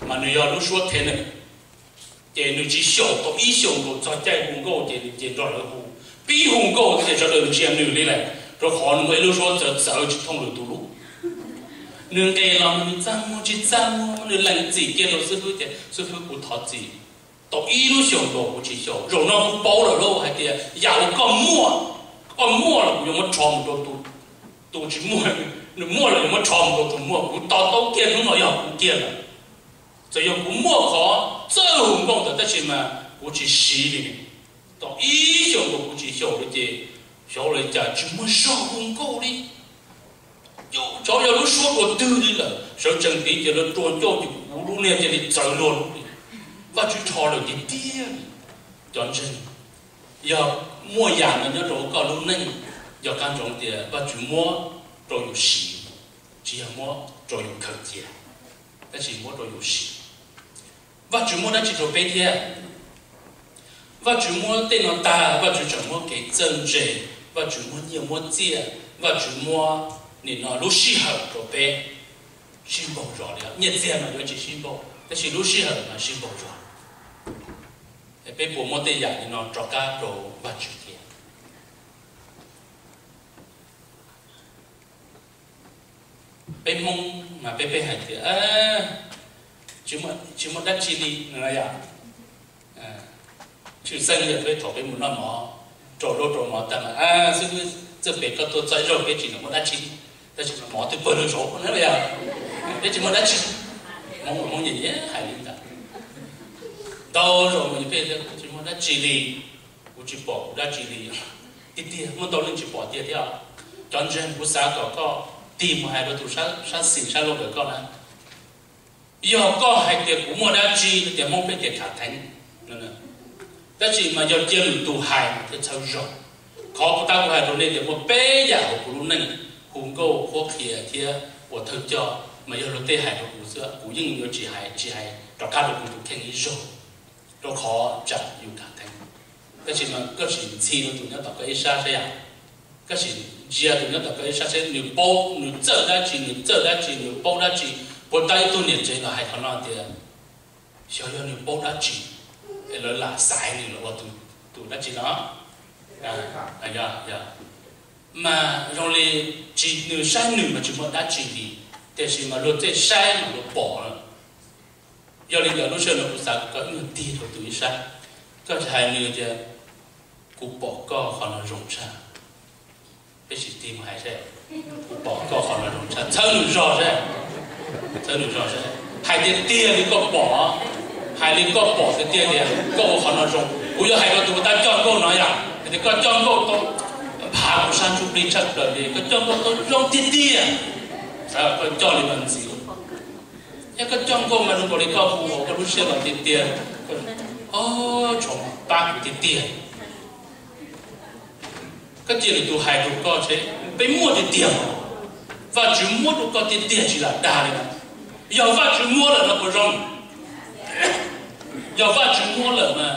mas nws yog lub suab tenor, ces nws tsis xyaum tau ib xyoos nkaus txog caij hu nkauj ces nws cia li nrog lawv hu. Pib hu nkauj ces sawv daws ntsia nws li lawm, rau qhov nws muaj ib lub suab txawv txawv tsis thooj lwm tus lub. Nws nqes los nws txaj muag tsis txaj muag, nws lees txim kiag rau xib fwb tias, Xib fwb, kuv thov txim, tau ib lub xyoos nkaus kuv tsis xyaum. Zaum no kuv paub lawm lauj, hais tias yam uas koj muaj, koj muaj los kuv yuav muab rho mus rau tus, tus tsis muaj, nws muaj los yuav muab rho mus rau tus muaj. Kuv to taub kiag hnub no yog kuv kiag lawm. Txawm yog kuv muaj qhov txawj hu nkauj ntawd tab sis mas kuv tsis siv li. Tau ib xyoos nkaus kuv tsis xyaum li ces xyov ua li cas tsis muaj zog hu nkauj li. Xyov yog lub suab dua twg li lawm, sawv tsees tiv ces lawv rua ncauj ces kuv lub niag cia li txawv luag lub li. Vajtswv rho lawm tiag tiag li. Cov ntseeg, yog muaj yam no nyob rau koj lub neej, yog qab ntsoov tias Vajtswv muab rau yus siv, tsis yog muab rau yus khaws cia, tab sis muab rau yus siv. Vajtswv muab dab tsi rau peb thiab? Vajtswv muab tej no tag, Vajtswv tseem muab kev txawj ntse, Vajtswv muab nyiaj muab txiaj, Vajtswv muab nim no lub sij hawm rau peb sib npaug zog li. Nyiaj txiag mas yuav tsis sib npaug, tab sis lub sij hawm mas sib npaug zog. Peb puas muab tej yam li no rov qab rau Vajtswv thiab? Peb Hmoob mas peb, peb hais tias tsis muaj dab tsi li no yom. Tshwj xeeb yog peb thaum peb mus noj mov, rau zaub rau mov tag mas, Xib fwb, txawj pem koj tuaj txog ib zaug peb tsis muaj dab tsi, tab sis mov twb pawg lug saud na yom, peb tsis muaj dab tsi. Hmoob, Hmoob nyiam nyiam hais li ntawd. Ntau zaus mus peb tias kuv tsis muaj dab tsi li, kuv tsis pom kuv dab tsi li. Tiag tiag, muaj ntau leej tsis pom tiag thiab. Cov ntseeg, kuv xav kom koj tig mus hais rau tus sab xis sab laug ntawm koj na, yog koj hais tias kuv muaj dab tsi no ces Hmoob peb tias khav theeb, tab sis mas yog cia lwm tus hais mas thiaj txhawb zog. Qhov kuv tab kuv hais rau nej tias muaj peb yam hauv kuv lub neej, hu nkauj, qhuab qhia thiab ua thawj coj, mas yog luag tej hais rau kuv xwb, kuv yeej yuav tsis hais, tsis hais rov qab rau kuv tus kheej ib zaug, rau qhov tsam yus khav theeb. Tab sis mas koj sim ntxhi rau tus nyob tom koj ib sab saib yom, koj sim ntsia tus nyob tom koj ib sab saib nws paub, nws txawj dab tsi, nws txawj dab tsi, nws paub dab tsi. Puas tau ib tug niam tsev los hais qhov no tias xyov yog nws paub dab tsi es lawv lam xaiv nws los ua tus dab tsi no. Mas zoo li tsis, nws saib nws mas tsis muaj dab tsi li, tiam sis mas luag tej saib mas luag pom lawm. Yog li ntawd lub sij hawm no kuv xav kom koj ib nyuag tig rau tus ib sab, koj hais nws tias kuv pom koj qhov no zoo tshaj. Peb sim tig mus hais seb, kuv pom koj qhov no zoo tshaj, txhawb nws zog seb, txhawb nws zog seb. Hais tiag tiag li koj pom, hais li koj pom tiag tiag tias koj ua qhov no zoo. Kuv yuav hais rau tus uas tab coj nkauj no yom, hais tias koj coj nkauj tau phav kuv sab ntsuj plig tshaj plaws li, koj coj nkauj tau zoo tiag tiag. Xav kom koj coj li no ntxiv. Yog koj coj nkauj mas zoo nkaus li koj hu hauv koj lub siab los tiag tiag, o, tshuav pab kuv tiag tiag. Koj cia lwm tus hais rau koj seb, peb muaj tiag tiag os. Vajtswv muab rau koj tiag tiag tsis lam dag li na. Yog Vajtswv muab lawm no puas zoo? Yog Vajtswv muab lawm mas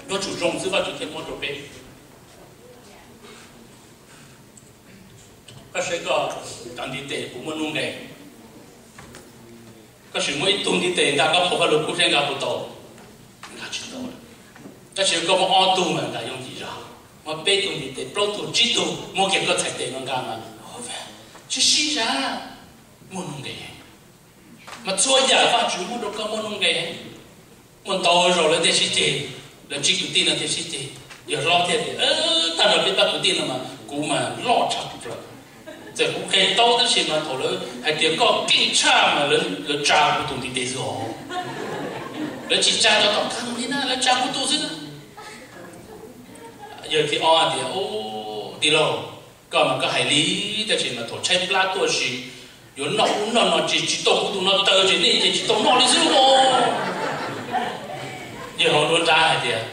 yuav tsum zoo xwb Vajtswv thiaj muab rau peb. Koj saib koj cov ntiv tes puas muaj nuj nqes? Koj sim muab ib tug ntiv tes nkag koj qhov vaj lug kub saib nkag puas tau? Nkag tsis tau. Tab sis koj muab ob tug mas nkag yooj yim zog, muab peb tug ntiv tes, plaub tug, tsib tug, muab kiag koj txhais tes no nkag mas tsis sib zam, muaj nuj nqes. Mas txhua yam Vajtswv muab rau koj muaj nuj nqes. Muaj ntau zaus lawv thiaj sib ceg, lawv tsev kwv tij no thiaj sib ceg. Yog hlob thiaj tias, tag nrho peb pab kwv tij no mas kuv mas loj tshaj plaws. Txawm kuv qe taub tab sis mas thaum lawv hais tias koj keej tshaj mas lawv tsa kuv tus ntiv tes xwb os. Lawv tsis tsa cov tom qab li na, lawv tsa kuv tus xwb. Yawg thib ob tias, tij laug, koj mas koj hais li, tab sis mas thaum tshaib plab tuaj si, yuav noj ub noj no tsis, tsis tau kuv tus no taw ces nej ces tsis tau noj li xwb os. Yawg hauv nruab nrab hais tias,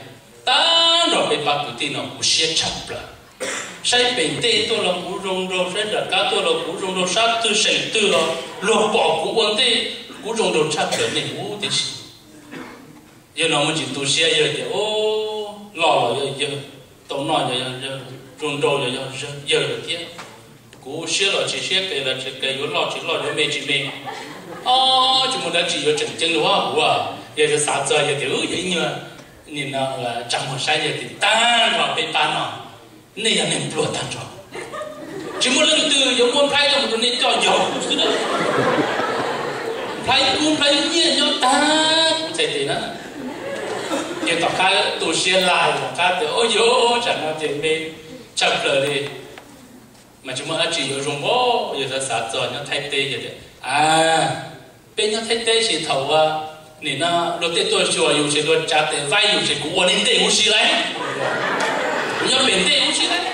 tag nrho peb pab kwv tij no kuv siab tshaj plaws. Saib pem ntej tuaj los kuv zoo nraug, saib nram qab tuaj los kuv zoo nraug, sab twg seem twg los luag pom kuv ua ntej, kuv zoo nraug tshaj plaws nej huv tib si. Yawg no muaj tsis tu siab, yawg tias, loj los yog yawg, tau noj yog yawg, zoo nraug yog yawg thiab. Kuv siab los tsis siab, qe los tsis qe, yuav loj tsis loj, yuav me tsis me, Ob, tsis muaj dab tsi yuav tseem ceeb li ua, yog xav txog yog tias yog ib nyuag nim no tsa muag saib yog tias tag nrho peb pab no nej yog neeg pluag tag nrho. Tsis muaj leej twg yuav muab nplhaib coj mus rau nej coj yog xwb na. Nplhaib kub nplhaib nyiaj nyob tag kuv txhais tes na. Ces tom qab tu siab lais tom qab tias, o yog tsam no ces me tshaj plaws li. Mas tsis muaj dab tsi yuav zoo npaum yog xav xav txog nyob Thaib teb yog tias, a, peb nyob Thaib teb ces thaum ua nim no luag tej tuaj xyuas yus ces luag tsa tes vaib yus ces kuv ua nej ntej huv si lauj. Kuv nyob pem ntej huv si lauj.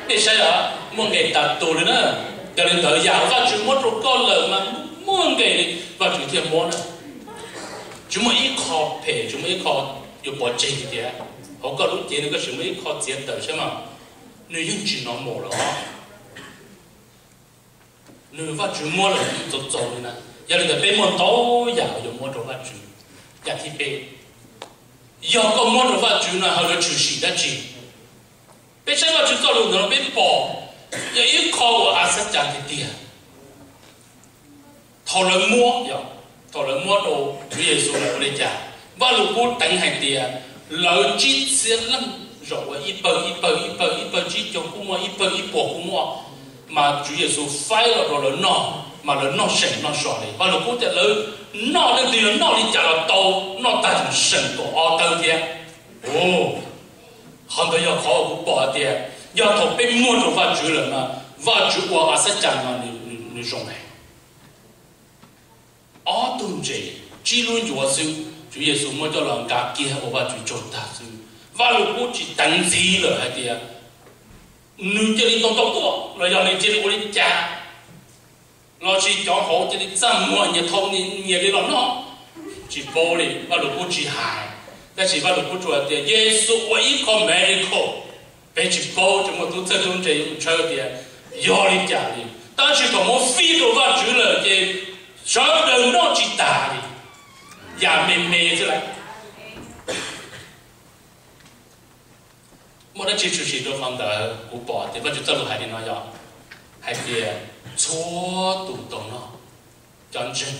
Nej saib os, muaj nqis tas tus li na. Yog li ntawd yam Vajtswv muab rau koj lawm mas muaj nqis li Vajtswv thiaj muab na. Tsis muaj ib qho phem, tsis muaj ib qho yuav pov tseg li tias hauv koj lub cev no koj tsis muaj ib qho txiav tawm saib mas nws yeej tsis normal lawm. Nws Vajtswv muab lawm txaus txaus li na. Yog li ntawd peb muaj ntau yam uas yuav muab rau Vajtswv. Yam thib peb, yog koj muab rau Vajtswv no ho yuav tshwm sim dab tsi? Peb saib Vajtswv txoj lus ntawd no peb pom yog ib qho uas a xab cas tiag tiag. Thaum lawv muab, thaum lawv muab rau Tswv Yexus lawm ua li cas? Vaj Lug Kub teev hais tias lawv tsib txhiab leej zaum ua ib pawg ib pawg ib pawg ib pawg, tsib caug kuj muaj, ib pawg ib puas kuj muaj, mas Tswv Yexus faib los rau lawv noj mas lawv noj seem noj so li. Vaj Lug Kub tias lawv noj, leej twg yog noj li cas los tau, noj tag tseem seem kaum ob tawb thiab. Qhov ntawd yog qhov uas kuv pom tias yog thaum peb muab rau Vajtswv lawm mas Vajtswv ua a xab cas mas nws zoo heev. Ob tug ntses tsib lub ncuav xwb, Tswv Yexus muab coj los nqa kiag ua Vajtswv tsaug tag xwb. Vaj Lug Kub tsis teev ntxiv lawm hais tias nws cia li tau tau tuaj los yog nws cia li ua li cas, los sis cov hauv cia li txaj muag nyias thau nyias li los noj. Tsis paub li, Vaj Lug Kub tsis hais. Tab sis Vaj Lug Kub tsuas hais tias Yexus ua ib qho miracle. Peb tsis paub, tsis muaj tub txawj tub ntse yuav mus tshawb tias yog li cas li. Tab sis thaum muab fij rau Vajtswv lawm ces sawv daws noj tsis tas li. Yam me me xwb lawm. Muaj dab tsi tshwm sim rau qhov ntawd? Kuv pom tias Vajtswv txoj lus hais li no yog hais tias txhua tus tau noj. Cov ntseeg,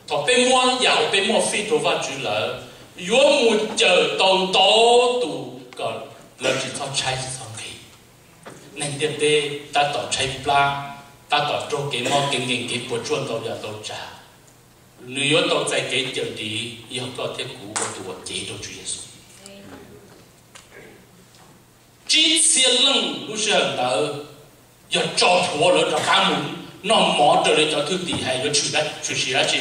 thaum peb muab yam uas peb muaj fij rau Vajtswv lawm, yuav mus cawm tau ntau tus kom lawv tsis txhob tshaib tsis txhob nqhis. Neeg ntiaj teb tab tom tshaib plab, tab tom raug kev mob kev nkeeg kev puas tsuaj ntau yam ntau tsav. Nws yuav tau txais kev cawm dim yog koj thiab kuv ua tus uas cev rau Tswv Yexus. Tsib txhiab leej lub sij hawm ntawd yog tso plhuav lawv rov qab mus noj mov raws li cov thwj tim hais yuav tshwm sim dab tsi?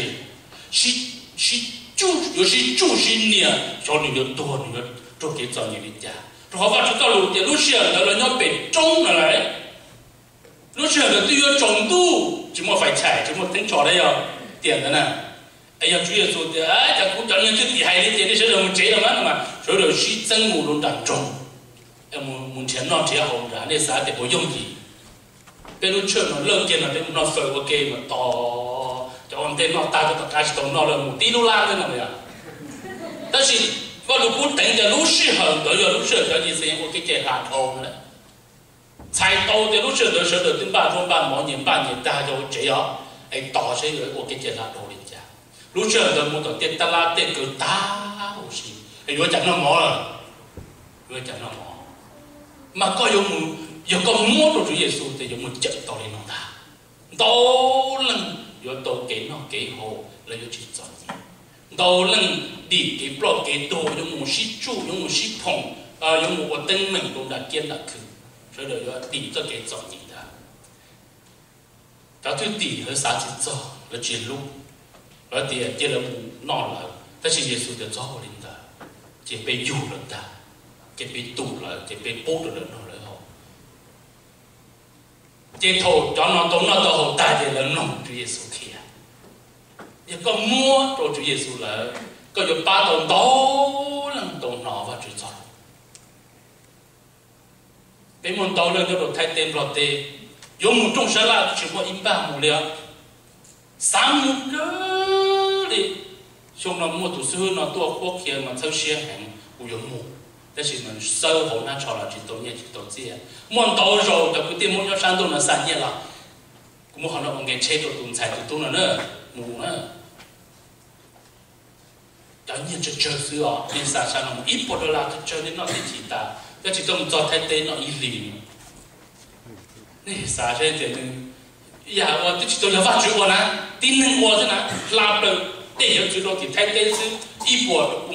Yuav sib tsuj sib nias, xyov nws yuav tuag, nws yuav raug kev txom nyem li cas. Rau qhov Vajtswv txoj lus tias lub sij hawm ntawd lawv nyob pem roob no lawm. Lub sij hawm ntawd twb yuav tsaus ntuj, tsis muaj fais chais, tsis muaj teeb tso dab yog tiam ntawd na. Es yog Tswv Yexus tias, cov kuv cov niag thwj tim hais li ces nej sawv daws mus tsev los mas, no mas sawv daws sib txeeb mus rau nram nroog, mus nrhiav noj nrhiav haus nram, nej xav tias puas yooj yim? Peb lub tshawj no lawj kiag no peb mus noj fawm ua ke mas tos, cov ua ntej noj tag rau tom qab tsis tau noj lawm mus tib lub lab xwb no yog. Tab sis Vaj Lug Kub teev tias lub sij hawm ntawd yog lub sij hawm cov Yixalayees ua kev cai hla dhau na. Txhais tau tias lub sij hawm ntawd sawv daws twb npaj zaub npaj mov nyias npaj nyias dag coj ua tsev os, es tos saib yuav ua kev cai hla dhau li cas. Lub sij hawm ntawd mus tom tej tab lab tej kaw tag huv si, es yuav cas noj mov lawm? Yuav cas noj mov? Mas koj yuav mus, yog koj muab rau Tswv Yexus ces yuav mus cawm tau li no ntag. Ntau leej yuav tau kev noj kev haus, lawv yuav tsis txom nyem. Ntau leej dim kev ploj kev tuag, yuav mus sib tsuj, yuav mus sib phoom, yuav mus ua teeb meem rau nram kiab nram khw. Sawv daws yuav dim txoj kev txom nyem ntag. Cov thwj tim lawv xav tsis txog, lawv tsis hlub, lawv tias cia lawv mus noj lawv, tab sis Yexus tias txhob ua li ntawd, ces peb yug lawv tag, ces peb tu lawv, ces peb pub rau lawv noj lawv haus. Ces thaum cov no tau noj tau haus tag ces lawv mloog Tswv Yexus qhia. Yog koj muab rau Tswv Yexus lawm, koj yuav pab tau ntau leej tau hnov Vajtswv txoj lus. Peb muaj ntau leej nyob rau Thaib teb Nplog teb, yuav mus rooj sab laj tsis muaj ib npaj mus li os. Xav mus kawg li. Xyoo no muaj tus xib hwb no tuaj qhuab qhia mas txhawb siab heev, kuv yuav mus, tab sis mas xawb hauv hnab tsho los tsis tau nyiaj tsis tau txiaj. Muaj ntau zaus cov kwv tij Hmoob nyob sab ntuj no xa nyiaj los Kuv muab qhov no ua nqe tsheb rau tus ntxhais tus tub no na, mus na. Cov nyiaj tsawg tsawg xwb os, nej xav saib no mus ib puas dollar tsawg tsawg nej noj tib chim tas, koj tsis tau mus txog Thaib teb noj ib hlis. Nej xav saib tias nws, yam uas twb tsis tau yog Vajtswv ua na, tib neeg ua xwb na, hla plaws tej yuav txwv rau tim Thaib teb xwb, ib puas rau pua